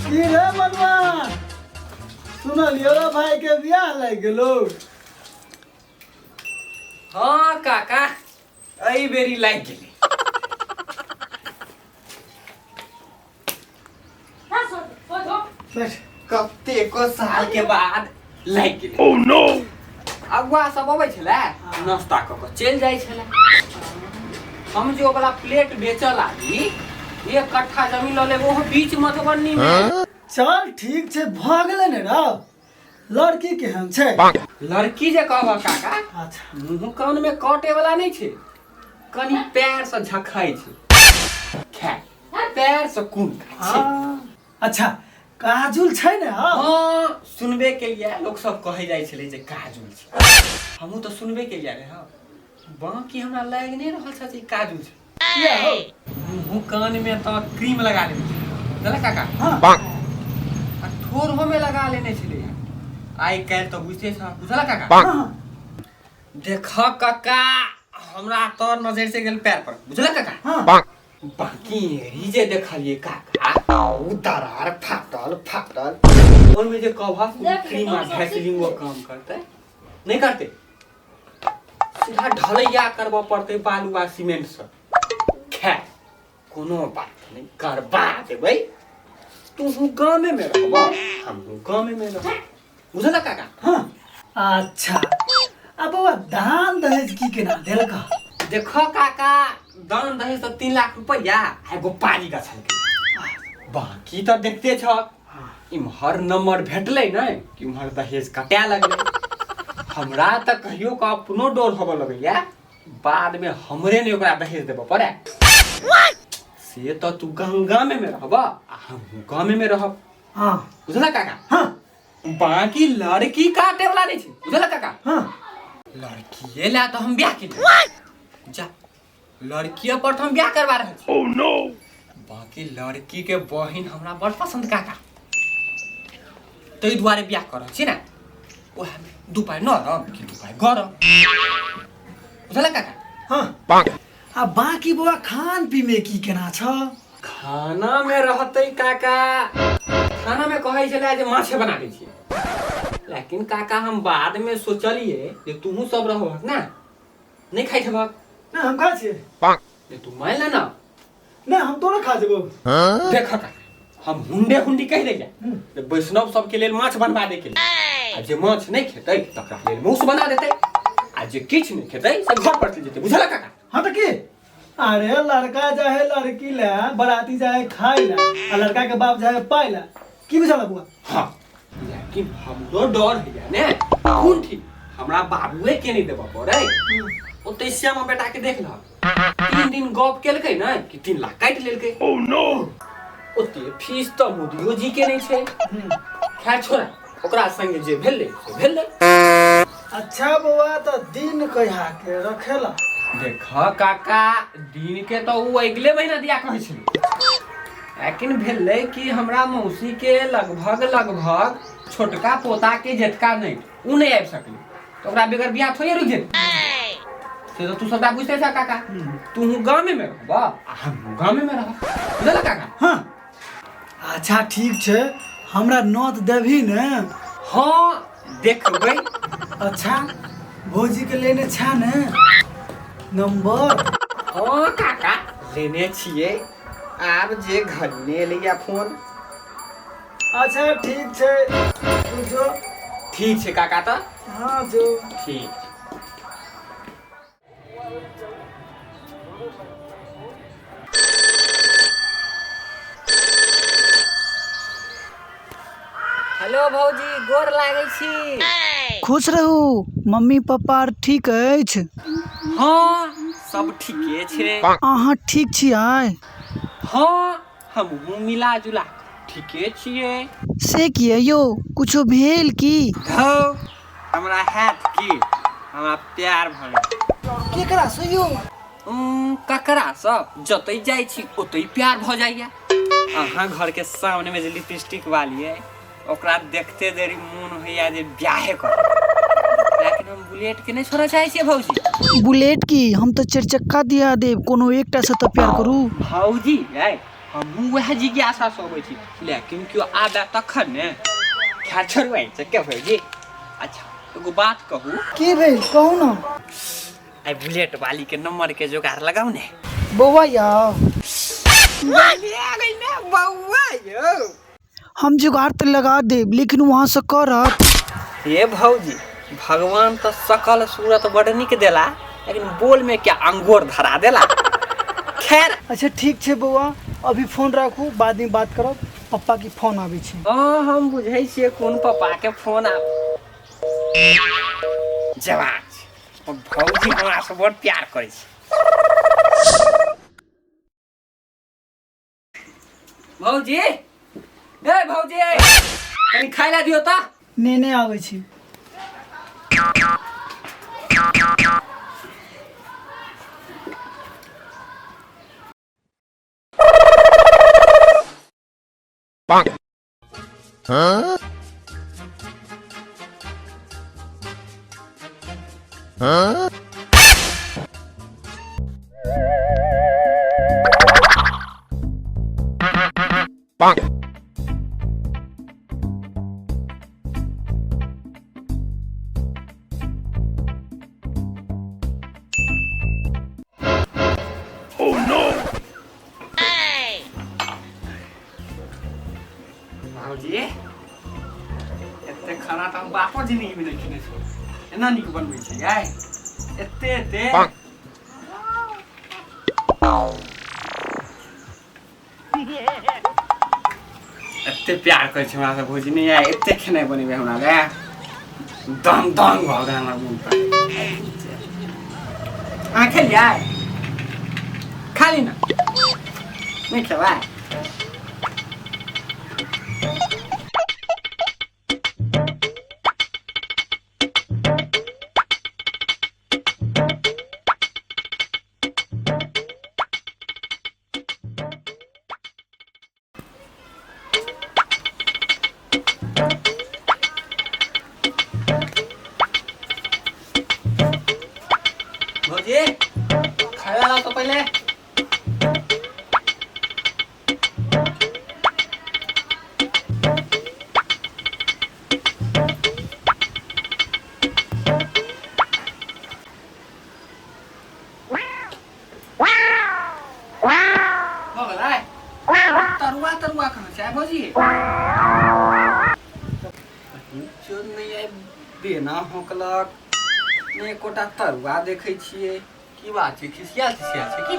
की रे बदमा, सुनलियो रे भाई के बियाह लागि गेलो? हाँ काका, एहि बेरी लागि गेलै। बैठ। कतेको साल के बाद लागि गेलै। Oh no! अगुआ सब अबै छलै, नाश्ता कऽ कऽ चलि जाइ छलै। हम जे ओकरा प्लेट बेचऽ लागी, एक कट्ठा जमीन लऽ लेब ओहो बीच मधुबनी मे। चल ठीक छै, भऽ गेलै ने रौ। लड़की केहन छै? लड़की जे कहबह काका, अच्छा, मुँह कान मे कटे वाला नहि छै, कनि पैर से झखै छै। खैर, पैर से कोन काज छै? हाँ। अच्छा, काजुल छै ने? हाँ। हाँ, सुनबे के लिए लोक सब कहै जाइ छलै जे काजुल छै। हमहूँ तऽ सुनबे के लिए रे। हाँ, बाकी हमरा लागि नहि रहल छै जे ई काजुल छै। किया हौ? मुँह कान में तऽ क्रीम लगा लेने छलै, बुझलक काका? हाँ। आ ठोरहो में लगा लेने छलै। आइ काल्हि तऽ बुझते छह, बुझलक काका? हाँ। देख काका, हमरा तऽ नजर से गेल पैर पर, बुझलक काका? हाँ। बाकी एड़ी जे देखलिए काका, ओ दरार फाटल फाटल। ओहिमे जे कहबह क्रीम आ वैसलीन वो काम करतै नहि करतै, सीधा ढलैया करबऽ पड़तै बालू आ सीमेंट से। खैर, कोनो बात नहि, करबा देबै। तू गामे में रहबह, हमहूँ गामे में रहब, बुझल काका? हाँ। अच्छा, आ बौआ, दान दहेज की केना देलक? देखो काका, दान दहेज तऽ 3 लाख रुपैआ आ एगो पारी गछलकै। बाकी तऽ देखते छह, इम्हर नंबर भेटलै नहि कि उम्हर दहेज कटाए लगलै। हमरा तऽ कहियो कऽ अपनो डर होबऽ लगैया, बादमे हमरे नहि ओकरा दहेज देबऽ पड़े। से तऽ तू गामे में रहब आ हमहूँ गामे में रहब। हाँ। बुझल काका? हाँ। बाकी लड़की काटे वाला नहीं छै, बुझल काका? हाँ। लड़कीए ला तऽ हम बियाह केलियै। जा, लड़कीए पर तऽ हम बियाह करवा रहल छी। Oh no! बाकी लड़की के बहिन हमरा बड़ पसंद काका, ताहि दुआरे बियाह कर रहल छी ने। ओएह दू पाइ नरम कि दू पाइ गरम, बुझल काका? हाँ। आ बाकी बौआ, खान पी में की केना छ? खाना में रहतै काका, खाना में कहै छलै जे माछे बना दै छियै, लेकिन काका हम बाद में सोचलियै जे तुहू सब रहबहक ने, नहीं खाइ छबहक? ना, हम खा छियै। जे तू मान ले ना। ना, हम तो ना खा जेबो। देख काका, हम हुंडे हुंडी कहि दैया जे वैष्णव सबके लेल माछ बनवा दै के लेल, आ जे माछ नहि खेतै तकरा लेल मांस बना देतै, आ जे किछु नहि खेतै से घर पर चलि जेतै, बुझल काका? हाँ तऽ की, अरे लड़का जाहे लड़की ले, बराती जाहे खाए ला, आ लड़का के बाप जाहे पाए ला। की बुझल बुआ? हाँ, लेकिन हमरो डर होइया ने। कोन ठीक हमरा बाबुए के नहीं देबऽ पड़ै। ओते श्यामा बेटा के देख लह, 3 दिन गप केलकै ने कि 3 लाख काटि लेलकै। Oh no! ओते फीस तऽ मोदियो जी के नहीं छै। खैर छोड़ा, ओकरा संगे जे भेलै से भेलै। अच्छा बौआ, तऽ दिन कहिया के रखेला? देख काका, दिन के तऽ ओ अगले महीना दिया कहै छलै, लेकिन भेलै कि हमरा मौसी के लगभग लगभग छोटका पोता के जेठका नहि, उ नहि आबि सकलै, तऽ ओकरा बगैर बियाह थोड़े रुकि जेतै। से तऽ तू सबटा बुझते छह काका। तू गामे में रहबह आ हमहूँ गामे में रहब, बुझल काका? हाँ। अच्छा ठीक छै, हमरा नोत देबही ने? हाँ, देखबै। अच्छा, भौजी के लेने छा ने नंबर? हाँ काका, लेने छियै। आब जे घर ने एलैया फोन। अच्छा ठीक छै, तू जो। ठीक छै काका तऽ। हाँ, जो। ठीक। हेलो भौजी, गोर लागै छी। खुश रहू। मम्मी पप्पा आर ठीक अछि? हाँ, सब ठीके छै। अहाँ ठीक छियै? हाँ, हमहूँ मिला जुला कऽ ठीके छियै। से किए यौ, कुछो भेल की? धौ, हमरा हैत की, हमरा प्यार भऽ गेल। केकरा से यौ? ककरासँ, जतै जाइ छी ओतै प्यार भऽ जाइया। अहाँ घरके सामनेमे जे लिपस्टिक वाली अइ, ओकरा देखते देरी मोन होइया जे ब्याहे कर, लेकिन हम हम बुलेट के नहि छोड़ऽ चाहै छियै भौजी। बुलेट की, हम तऽ चारि चक्का दिया देब, कोनो एकटा से तऽ प्यार करू। भौजी यै, हमहूँ वएह जिज्ञासा से अबै छी, लेकिन केओ आबे तखन ने। खैर छोड़ू एहि के भौजी। अच्छा एगो बात कहू। की भेल कहू ने। आइ बुलेट वाली के नंबर के जोगाड़ लगाउ ने। बौआ यौ। आ गई ने बौआ यौ। हम जुगाड़ तऽ लगा देब, लेकिन वहाँ से करत। हे भौजी, भगवान तऽ सकल सूरत बड़ नीक देला, लेकिन बोल में क्या अंगूर धरा देला। खैर अच्छा ठीक छै बौआ, अभी फोन राखू, बाद में बात करब। पप्पा के फोन आबै छै। हाँ हम बुझै छियै कोन पप्पा के फोन आब। जवान छै भौजी, हमरा से बड़ प्यार करै छै। भौजी, ए भौजी, कनि खाय ला दियो त। नेने आबै छी। भौजी, एते खाना तऽ हम बापो जिंदगी में नहि खेने छी, एना नीक बनबै छै याय, एते एते एते प्यार करै छै हमरा से भौजी नहि याय, एते खेनाइ बनेबै हमरा लए, दम दम भऽ गेल हमरा मुँह पर। अहाँ खेलियै? खा ली ना। नहि खेबै? भौजी, खाय ला तो पहिले। भऽ गेलै? तरुआ तरुआ कहाँ छै भौजी? चोर नहि आबि बेना होकलक ने, एकोटा तरुआ देखै छियै। की बात छै, खिसिया खिसिया छै की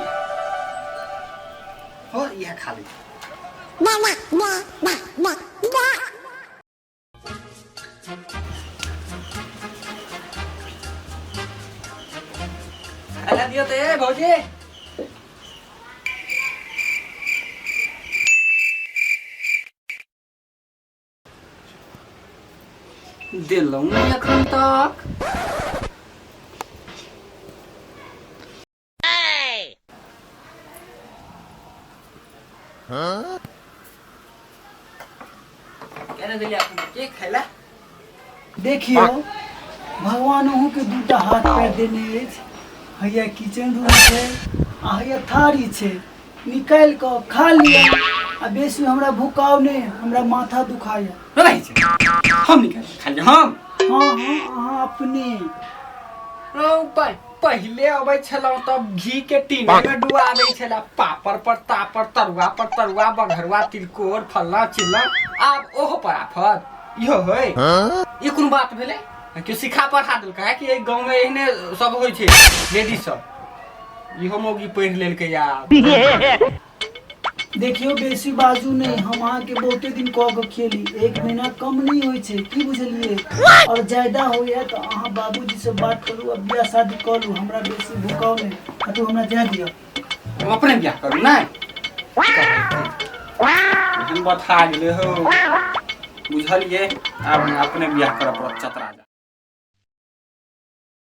हो? इएह खा लै छी। खाय ला दियौ तऽ ए भौजी। देलहुँ नहि एखन तक। केना देलियै एखन तक? के खाय ला? देखियौ, भगवान अहूँके दूटा हाथ पैर देने अछि। हैया किचन रूम छै आ हैया थारी छै, निकालि कऽ खा लिअ आ बेसी हमरा भुकाउ नहि, हमरा माथा दुखाइए। रहै छै, हम निकालि खाली हम। हाँ हाँ, अहाँ अपने। रौ, पहिले अबै छलहुँ तब घी के टीने में डुबा दै छला, पापड़ पर तापड़, तरुआ पर तरुआ, बघरुआ, तिलकोर, फल्ला चिल्ला। आब ओहो पर आफत इहो होय? ई कोन बात भेलै? केओ सिखा पढ़ा देलकै है कि एहि गाँव में एहने सब होइ छै लेडीज सब? इहो मौगी पढ़ि लेलकै आब। देखियौ, बेसी बाजू नहि, हम अहाँके बहुते दिन कऽ के खेली, एक महीना कम नहि होइ छै, की बुझलियै? और ज्यादा होइए तऽ अहाँ बाबूजी से बात करू आ बियाह शादी कऽ लू। हमरा बेसी भुकाउ नहि, आ तू हमरा जाय दिअ। हम अपने बियाह करू नहि? एहन बथा गेलै हो, बुझलियै? आब अपने बियाह करऽ पड़त। चतरा जा।